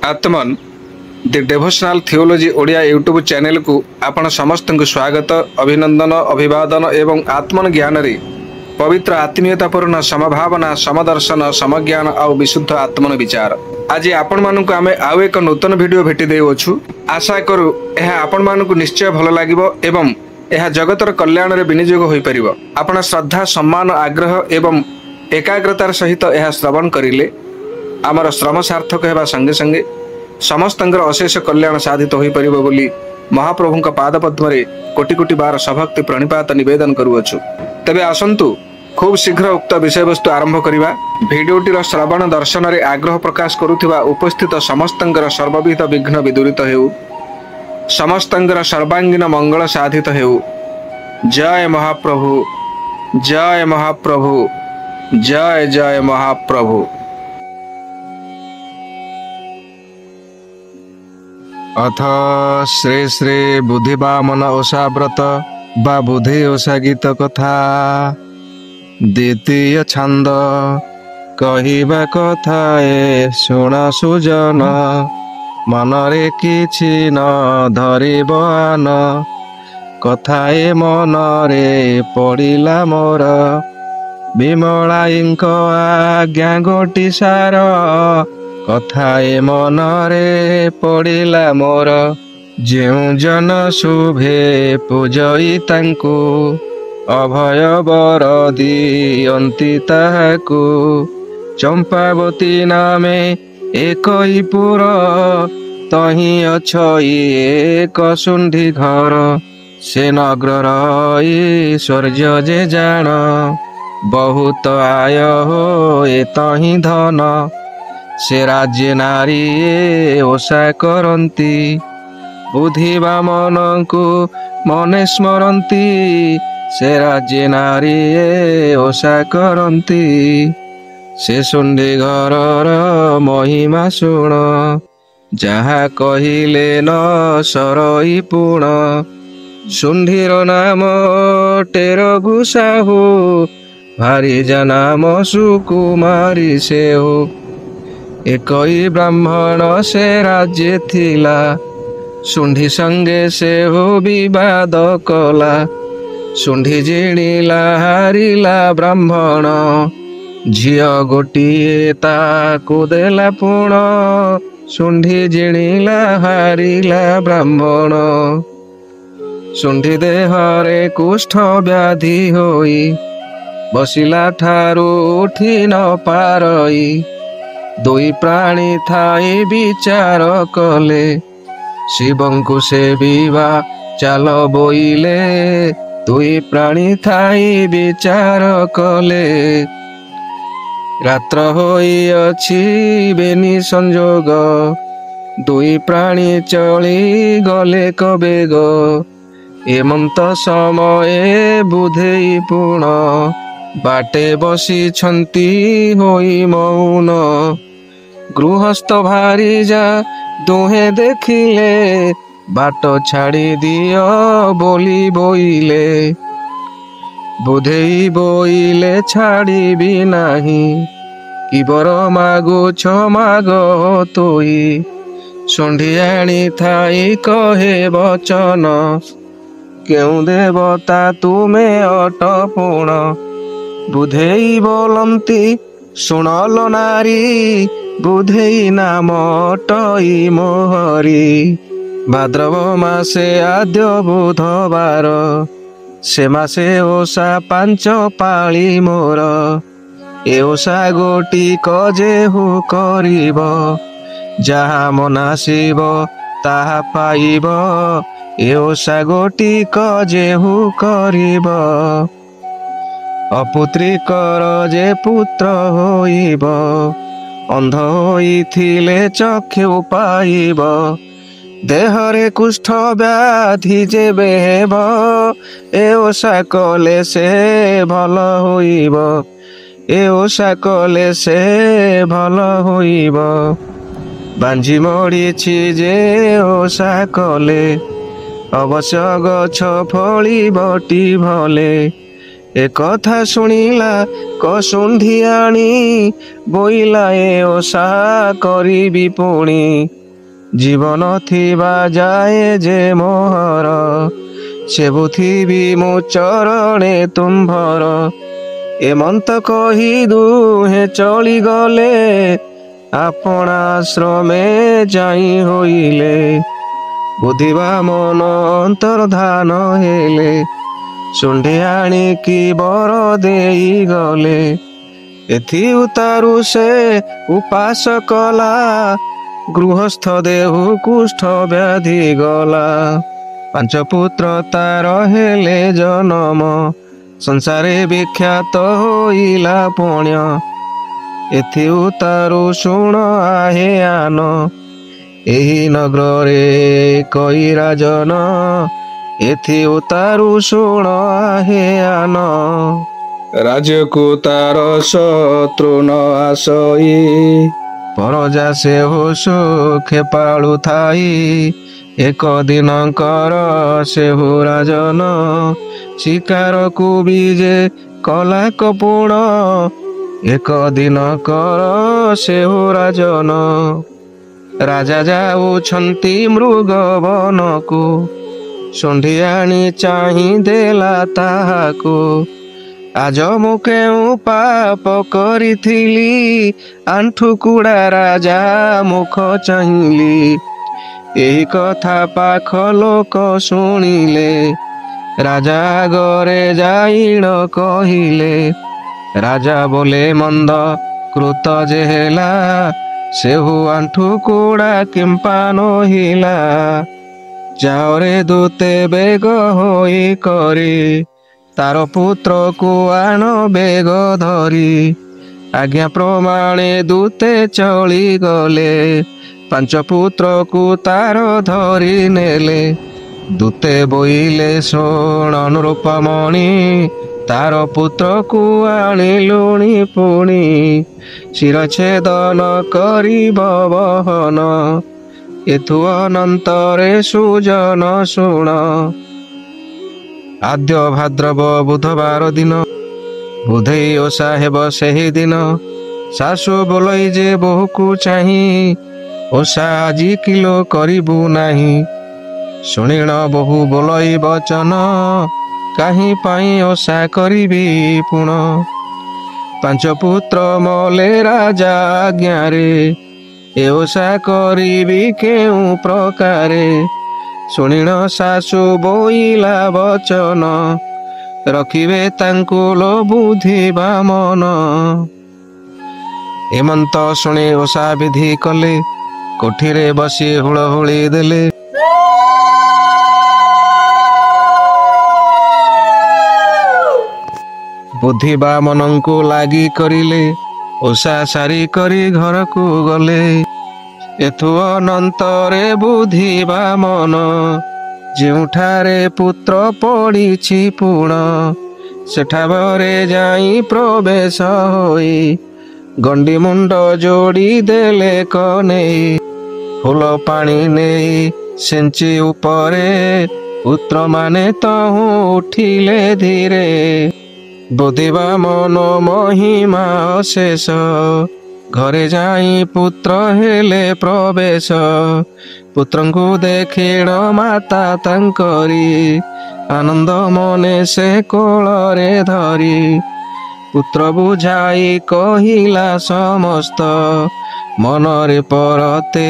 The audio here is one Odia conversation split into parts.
ଆତ୍ମନ୍ ଦି ଡେଭୋସନାଲ ଥିଓଲୋଜି ଓଡ଼ିଆ ୟୁଟ୍ୟୁବ୍ ଚ୍ୟାନେଲକୁ ଆପଣ ସମସ୍ତଙ୍କୁ ସ୍ୱାଗତ, ଅଭିନନ୍ଦନ, ଅଭିବାଦନ ଏବଂ ଆତ୍ମନ ଜ୍ଞାନରେ ପବିତ୍ର ଆତ୍ମୀୟତାପୂର୍ଣ୍ଣ ସମଭାବନା, ସମଦର୍ଶନ, ସମଜ୍ଞାନ ଆଉ ବିଶୁଦ୍ଧ ଆତ୍ମନ ବିଚାର। ଆଜି ଆପଣମାନଙ୍କୁ ଆମେ ଆଉ ଏକ ନୂତନ ଭିଡ଼ିଓ ଭେଟି ଦେଉଅଛୁ। ଆଶା କରୁ ଏହା ଆପଣମାନଙ୍କୁ ନିଶ୍ଚୟ ଭଲ ଲାଗିବ ଏବଂ ଏହା ଜଗତର କଲ୍ୟାଣରେ ବିନିଯୋଗ ହୋଇପାରିବ। ଆପଣ ଶ୍ରଦ୍ଧା, ସମ୍ମାନ, ଆଗ୍ରହ ଏବଂ ଏକାଗ୍ରତାର ସହିତ ଏହା ଶ୍ରବଣ କରିଲେ ଆମର ଶ୍ରମ ସାର୍ଥକ ହେବା ସଙ୍ଗେ ସଙ୍ଗେ ସମସ୍ତଙ୍କର ଅଶେଷ କଲ୍ୟାଣ ସାଧିତ ହୋଇପାରିବ ବୋଲି ମହାପ୍ରଭୁଙ୍କ ପାଦପଦ୍ମରେ କୋଟି କୋଟି ବାର ସଭକ୍ତି ପ୍ରଣିପାତ ନିବେଦନ କରୁଅଛୁ। ତେବେ ଆସନ୍ତୁ ଖୁବ୍ ଶୀଘ୍ର ଉକ୍ତ ବିଷୟବସ୍ତୁ ଆରମ୍ଭ କରିବା। ଭିଡ଼ିଓଟିର ଶ୍ରବଣ ଦର୍ଶନରେ ଆଗ୍ରହ ପ୍ରକାଶ କରୁଥିବା ଉପସ୍ଥିତ ସମସ୍ତଙ୍କର ସର୍ବବିଧ ବିଘ୍ନ ବିଦୂରିତ ହେଉ, ସମସ୍ତଙ୍କର ସର୍ବାଙ୍ଗୀନ ମଙ୍ଗଳ ସାଧିତ ହେଉ। ଜୟ ମହାପ୍ରଭୁ, ଜୟ ମହାପ୍ରଭୁ, ଜୟ ଜୟ ମହାପ୍ରଭୁ। ଅଥ ଶ୍ରୀ ଶ୍ରୀ ବୁଦ୍ଧିବାମନ ଓଷା ବ୍ରତ ବା ବୁଦ୍ଧି ଓଷା ଗୀତ କଥା। ଦ୍ୱିତୀୟ ଛାନ୍ଦ। କହିବା କଥା ଏ ଶୁଣ ସୁଜନ, ମନରେ କିଛି ନ ଧରିବ ଆନ। କଥା ଏ ମନରେ ପଡ଼ିଲା ମୋର, ବିମଳାଇଙ୍କ ଆଜ୍ଞା ଗୋଟି ସାର। କଥା ଏ ମନରେ ପଡ଼ିଲା ମୋର, ଯେଉଁ ଜନ ଶୁଭେ ପୂଜଇ ତାଙ୍କୁ, ଅଭୟ ବର ଦିଅନ୍ତି ତାହାକୁ। ଚମ୍ପାବତୀ ନାମେ ଏକଇ ପୁର, ତହିଁ ଅଛଇ ଏକ ଶୁଣ୍ଢି ଘର। ସେ ନଗ୍ରର ଐଶ୍ୱର୍ଯ୍ୟ ଯେ ଜାଣ, ବହୁତ ଆୟ ହୋଏ ତହିଁ ଧନ। ସେ ରାଜ୍ୟ ନାରୀ ଓଷା କରନ୍ତି, ବୁଦ୍ଧିବା ମନକୁ ମନେ ସ୍ମରନ୍ତି। ସେ ରାଜ୍ୟ ନାରୀ ଓଷା କରନ୍ତି। ସେ ଶୁଣ୍ଢି ଘରର ମହିମା ଶୁଣ, ଯାହା କହିଲେ ନ ସରଇ ପୁଣ। ଶୁଣ୍ଢିର ନାମ ଟେରଗୁ ସାହୁ, ଭାରିଜା ନାମ ସୁକୁମାରୀ ସେହୁ। ଏକଇ ବ୍ରାହ୍ମଣ ସେ ରାଜ୍ୟେ ଥିଲା, ଶୁଣ୍ଢି ସଙ୍ଗେ ସେହୁ ବିବାଦ କଲା। ଶୁଣ୍ଢି ଜିଣିଲା ହାରିଲା ବ୍ରାହ୍ମଣ, ଝିଅ ଗୋଟିଏ ତାକୁ ଦେଲା ପୁଣ। ଶୁଣ୍ଢି ଜିଣିଲା ହାରିଲା ବ୍ରାହ୍ମଣ। ଶୁଣ୍ଢି ଦେହରେ କୁଷ୍ଠ ବ୍ୟାଧି ହୋଇ, ବସିଲା ଠାରୁ ଉଠି ନ ପାରଇ। ଦୁଇ ପ୍ରାଣୀ ଥାଇ ବିଚାର କଲେ, ଶିବଙ୍କୁ ସେବିବା ଚାଲ ବୋଇଲେ। ଦୁଇ ପ୍ରାଣୀ ଥାଇ ବିଚାର କଲେ। ରାତ୍ର ହୋଇଅଛି ବେନି ସଂଯୋଗ, ଦୁଇ ପ୍ରାଣୀ ଚଳି ଗଲେ କବେଗ। ଏମନ୍ତ ସମୟେ ବୁଧେଇ ପୁଣ, ବାଟେ ବସିଛନ୍ତି ହୋଇ ମଉନ। ଗୃହସ୍ଥ ଭାରିଯା ଦୁହେଁ ଦେଖିଲେ, ବାଟ ଛାଡ଼ି ଦିଅ ବୋଲି ବୋଇଲେ। ବୁଧେଇ ବୋଇଲେ ଛାଡ଼ିବି ନାହିଁ, କି ବର ମାଗୁଛ ମାଗ ତୁଇ। ଶୁଣ୍ଢି ଆଣି ଥାଇ କହେ ବଚନ, କେଉଁ ଦେବତା ତୁମେ ଅଟ ପୁଣ। ବୁଧେଇ ବୋଲନ୍ତି ଶୁଣଲ ନାରୀ, ବୁଧେଇ ନାମ ଅଟଇ ମୋହରି। ଭାଦ୍ରବ ମାସେ ଆଦ୍ୟ ବୁଧବାର, ସେ ମାସେ ଓଷା ପାଞ୍ଚ ପାଳି ମୋର। ଏ ଓଷା ଗୋଟିକ ଯେହୁ କରିବ, ଯାହା ମନାସିବ ତାହା ପାଇବ। ଏ ଓଷା ଗୋଟିକ ଯେହୁ କରିବ, ଅପୁତ୍ରିକର ଯେ ପୁତ୍ର ହୋଇବ। ଅନ୍ଧ ହୋଇଥିଲେ ଚକ୍ଷୁ ପାଇବ, ଦେହରେ କୁଷ୍ଠ ବ୍ୟାଧି ଯେବେ ହେବ, ଏ ଓଷା କଲେ ସେ ଭଲ ହୋଇବ। ଏ ଓଷା କଲେ ସେ ଭଲ ହୋଇବ। ବାଞ୍ଝି ମଡ଼ିଛି ଯେ ଓଷା କଲେ, ଅବଶ୍ୟ ଗଛ ଫଳିବଟି ଭଲେ। ଏ କଥା ଶୁଣିଲା କଶୁଣ୍ଢିଆଣୀ, ବୋଇଲା ଏ ଓଷା କରିବି ପୁଣି। ଜୀବନ ଥିବା ଯାଏ ଯେ ମୋହର, ସେବୁଥିବି ମୁଁ ଚରଣେ ତୁମ୍ଭର। ଏମନ୍ତ କହି ଦୁହେଁ ଚଳିଗଲେ, ଆପଣା ଆଶ୍ରମେ ଯାଇ ହୋଇଲେ। ବୁଦ୍ଧିବାମନ ଅନ୍ତର୍ଧାନ ହେଲେ, ଶୁଣ୍ଢିଆଣି କି ବର ଦେଇ ଗଲେ। ଏଥି ଉତାରୁ ସେ ଉପାସ କଲା, ଗୃହସ୍ଥ ଦେହୁ କୁଷ୍ଠ ବ୍ୟାଧି ଗଲା। ପାଞ୍ଚ ପୁତ୍ର ତାର ହେଲେ ଜନମ, ସଂସାରେ ବିଖ୍ୟାତ ହୋଇଲା ପୁଣ୍ୟ। ଏଥି ଉତାରୁ ଶୁଣ ଆହେ ଆନ, ଏହି ନଗରରେ କଇ ରାଜନ। ଏଥି ଉତାରୁ ଶୁଣ ଆହେ ଆନ। ରାଜ୍ୟକୁ ତାର ଶତ୍ରୁ ନ ଆସଇ, ପରଜା ସେହୁ ସୁଖେ ପାଳୁଥାଇ। ଏକ ଦିନଙ୍କର ସେହୁ ରାଜନ, ଶିକାରକୁ ବିଜେ କଲା କପୁଣ। ଏକ ଦିନକର ସେହୁ ରାଜନ, ରାଜା ଯାଉଛନ୍ତି ମୃଗ ବନକୁ। ଶୁଣ୍ଢିଆଣି ଚାହିଁ ଦେଲା ତାହାକୁ, ଆଜ ମୁଁ କେଉଁ ପାପ କରିଥିଲି, ଆଣ୍ଠୁ କୁଡ଼ା ରାଜା ମୁଖ ଚାହିଁଲି। ଏହି କଥା ପାଖ ଲୋକ ଶୁଣିଲେ, ରାଜା ଆଗରେ ଯାଇଣ କହିଲେ। ରାଜା ବୋଲେ ମନ୍ଦ କୃତ ଯେ ହେଲା, ସେହୁ ଆଣ୍ଠୁ କୁଡ଼ା କିମ୍ପା ନୋହିଲା। ଯାଅରେ ଦୂତେ ବେଗ ହୋଇ କରି, ତାର ପୁତ୍ରକୁ ଆଣ ବେଗ ଧରି। ଆଜ୍ଞା ପ୍ରମାଣେ ଦୂତେ ଚଳିଗଲେ, ପାଞ୍ଚ ପୁତ୍ରକୁ ତାର ଧରି ନେଲେ। ଦୂତେ ବୋଇଲେ ଶୁଣ ନୃପମଣି, ତାର ପୁତ୍ରକୁ ଆଣିଲୁଣି ପୁଣି। ଶିରଛେଦନ କରିବ ବହନ, ଏଥୁ ଅନନ୍ତରେ ସୁଜନ ଶୁଣ। ଆଦ୍ୟ ଭାଦ୍ରବ ବୁଧବାର ଦିନ, ବୁଧେଇ ଓଷା ହେବ ସେହି ଦିନ। ଶାଶୁ ବୋଲଇ ଯେ ବୋହୂକୁ ଚାହିଁ, ଓଷା ଆଜି କିଲୋ କରିବୁ ନାହିଁ। ଶୁଣିଣ ବୋହୂ ବୋଲଇ ବଚନ, କାହିଁ ପାଇଁ ଓଷା କରିବି ପୁଣ। ପାଞ୍ଚ ପୁତ୍ର ମଲେ ରାଜା ଆଜ୍ଞାରେ, ଏ ଓଷା କରିବି କେଉଁ ପ୍ରକାରେ। ଶୁଣିଣ ଶାଶୁ ବୋଇଲା ବଚନ, ରଖିବେ ତାଙ୍କୁ ଲୋ ବୁଦ୍ଧି ବାମନ। ଏମନ୍ତ ଶୁଣି ଓଷା ବିଧି କଲେ, କୋଠିରେ ବସି ହୁଳହୁଳି ଦେଲେ। ବୁଦ୍ଧି ବାମନଙ୍କୁ ଲାଗି କରିଲେ, ଓଷା ସାରି କରି ଘରକୁ ଗଲେ। ଏଥୁ ଅନନ୍ତରେ ବୁଦ୍ଧି ବାମନ, ଯେଉଁଠାରେ ପୁତ୍ର ପଡ଼ିଛି ପୁଣ, ସେଠାରେ ଯାଇ ପ୍ରବେଶ ହୋଇ, ଗଣ୍ଡି ମୁଣ୍ଡ ଯୋଡ଼ି ଦେଲେ କନେଇ। ଫୁଲ ପାଣି ନେଇ ସିଞ୍ଚି ଉପରେ, ପୁତ୍ରମାନେ ତହୁଁ ଉଠିଲେ ଧୀରେ। ବୁଦ୍ଧିବା ମନ ମହିମା ଅଶେଷ, ଘରେ ଯାଇ ପୁତ୍ର ହେଲେ ପ୍ରବେଶ। ପୁତ୍ରଙ୍କୁ ଦେଖିଣ ମାତା ତାଙ୍କରି, ଆନନ୍ଦ ମନେ ସେ କୋଳରେ ଧରି। ପୁତ୍ର ବୁଝାଇ କହିଲା ସମସ୍ତ, ମନରେ ପରତେ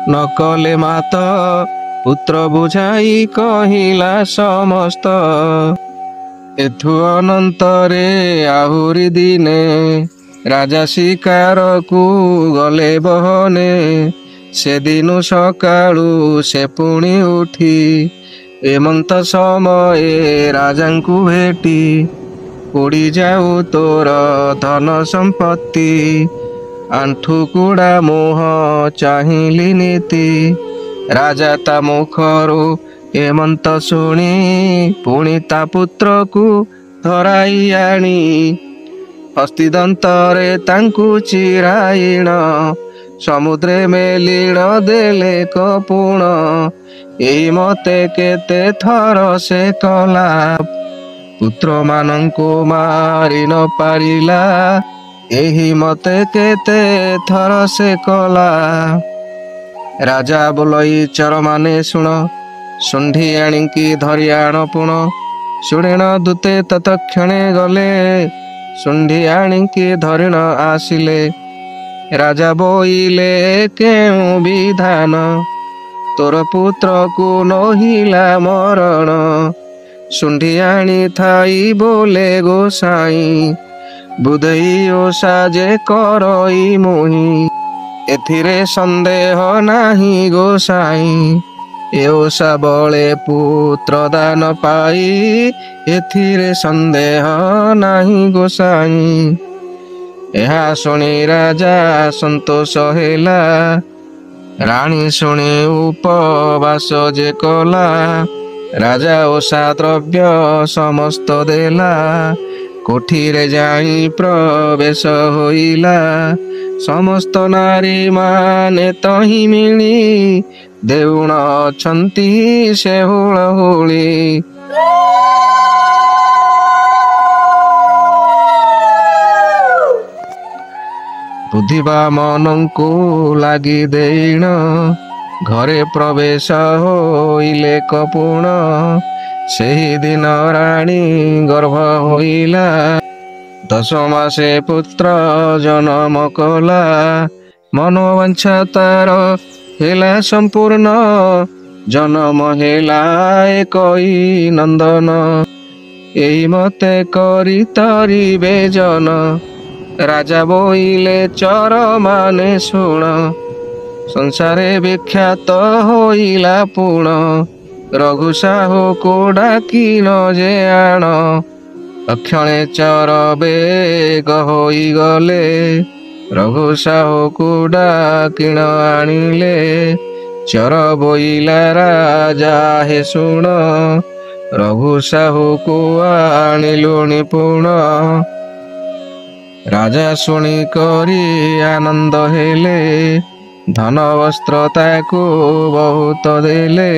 ନ କଲେ ମାତ। ପୁତ୍ର ବୁଝାଇ କହିଲା ସମସ୍ତ। ଏଥୁ ଅନନ୍ତରେ ଆହୁରି ଦିନେ, ରାଜା ଶିକାରକୁ ଗଲେ ବହନେ। ସେଦିନୁ ସକାଳୁ ସେ ପୁଣି ଉଠି, ଏମନ୍ତ ସମୟେ ରାଜାଙ୍କୁ ଭେଟି। ପୋଡ଼ି ଯାଉ ତୋର ଧନ ସମ୍ପତ୍ତି, ଆଣ୍ଠୁ କୁଡ଼ା ମୁହଁ ଚାହିଁଲି ନୀତି। ରାଜା ତା ମୁଖରୁ ଏମନ୍ତ ଶୁଣି, ପୁଣି ତା ପୁତ୍ରକୁ ଧରାଇ ଆଣି, ହସ୍ତିଦନ୍ତରେ ତାଙ୍କୁ ଚିରାଇଣ, ସମୁଦ୍ରେ ମେଲିଣ ଦେଲେ କପୁଣ। ଏଇ ମତେ କେତେ ଥର ସେ କଲା, ପୁତ୍ରମାନଙ୍କୁ ମାରି ନ ପାରିଲା, ଏହି ମତେ କେତେ ଥର ସେ କଲା। ରାଜା ବୋଲଇ ଚରମାନେ ଶୁଣ, ଶୁଣ୍ଢି ଆଣିକି ଧରି ଆଣ ପୁଣ। ଶୁଣିଣ ଦୂତେ ତତକ୍ଷଣେ ଗଲେ, ଶୁଣ୍ଢି ଆଣିକି ଧରିଣ ଆସିଲେ। ରାଜା ବୋଇଲେ କେଉଁ ବିଧାନ, ତୋର ପୁତ୍ରକୁ ନହିଲା ମରଣ। ଶୁଣ୍ଢି ଆଣି ଥାଇ ବୋଲେ ଗୋସାଇଁ, ବୁଧେଇ ଓଷା ଯେ କରଇ ମୁହିଁ। ଏଥିରେ ସନ୍ଦେହ ନାହିଁ ଗୋସାଇଁ, ଏ ଓଷା ବଳେ ପୁତ୍ର ଦାନ ପାଇ। ଏଥିରେ ସନ୍ଦେହ ନାହିଁ ଗୋସାଇଁ। ଏହା ଶୁଣି ରାଜା ସନ୍ତୋଷ ହେଲା, ରାଣୀ ଶୁଣି ଉପବାସ ଯେ କଲା। ରାଜା ଓଷା ଦ୍ରବ୍ୟ ସମସ୍ତ ଦେଲା, କୋଠିରେ ଯାଇ ପ୍ରବେଶ ହୋଇଲା। ସମସ୍ତ ନାରୀ ମାନେ ତହିଁ ମିଳି, ଦେଉଣ ଅଛନ୍ତି ସେ ହୁଳହୁଳି। ବୁଦ୍ଧିବା ମନଙ୍କୁ ଲାଗି ଦେଇଣ, ଘରେ ପ୍ରବେଶ ହୋଇଲେ କପୁଣ। ସେହି ଦିନ ରାଣୀ ଗର୍ଭ ହୋଇଲା, 10 ମାସେ ପୁତ୍ର ଜନମ କଲା। ମନୋବାଞ୍ଛା ତାର ହେଲା ସମ୍ପୂର୍ଣ୍ଣ, ଜନମ ହେଲା ଏକଇ ନନ୍ଦନ। ଏଇ ମତେ କରି ତରିବେ ଜନ। ରାଜା ବୋଇଲେ ଚର ମାନେ ଶୁଣ, ସଂସାରେ ବିଖ୍ୟାତ ହୋଇଲା ପୁଣ। ରଘୁ ସାହୁକୁ ଡାକିନ ଯେ ଆଣ। ଅକ୍ଷଣେ ଚର ବେଗ ହୋଇଗଲେ, ରଘୁ ସାହୁକୁ ଡାକିଣ ଆଣିଲେ। ଚର ବୋଇଲା ରାଜା ହେ ଶୁଣ, ରଘୁ ସାହୁକୁ ଆଣିଲୁଣି ପୁଣ। ରାଜା ଶୁଣି କରି ଆନନ୍ଦ ହେଲେ, ଧନ ବସ୍ତ୍ର ତାକୁ ବହୁତ ଦେଲେ।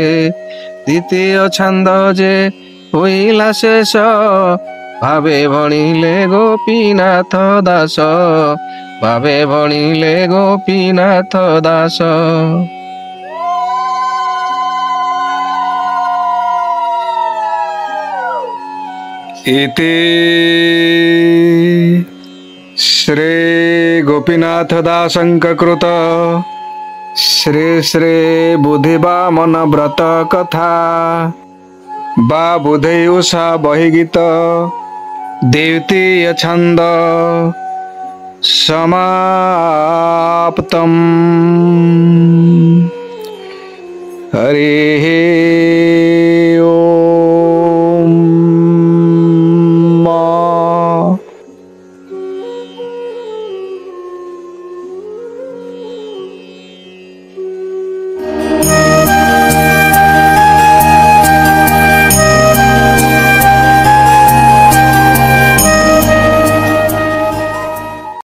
ଦ୍ୱିତୀୟ ଛାନ୍ଦ ଯେ ହୋଇଲା ଶେଷ, ଭାବେ ଭଣିଲେ ଗୋପୀନାଥ ଦାସ। ଭାବେ ଭଣିଲେ ଗୋପୀନାଥ ଦାସ। ଇତି ଶ୍ରୀ ଗୋପୀନାଥ ଦାସଙ୍କ କୃତ ଶ୍ରୀ ଶ୍ରୀ ବୁଧିବାମନ ବ୍ରତ କଥା ବା ବୁଧେଇ ଉଷା ବହି ଗୀତ ଦ୍ୱିତୀୟ ଛନ୍ଦ ସମାପ୍ତମ୍। ହରି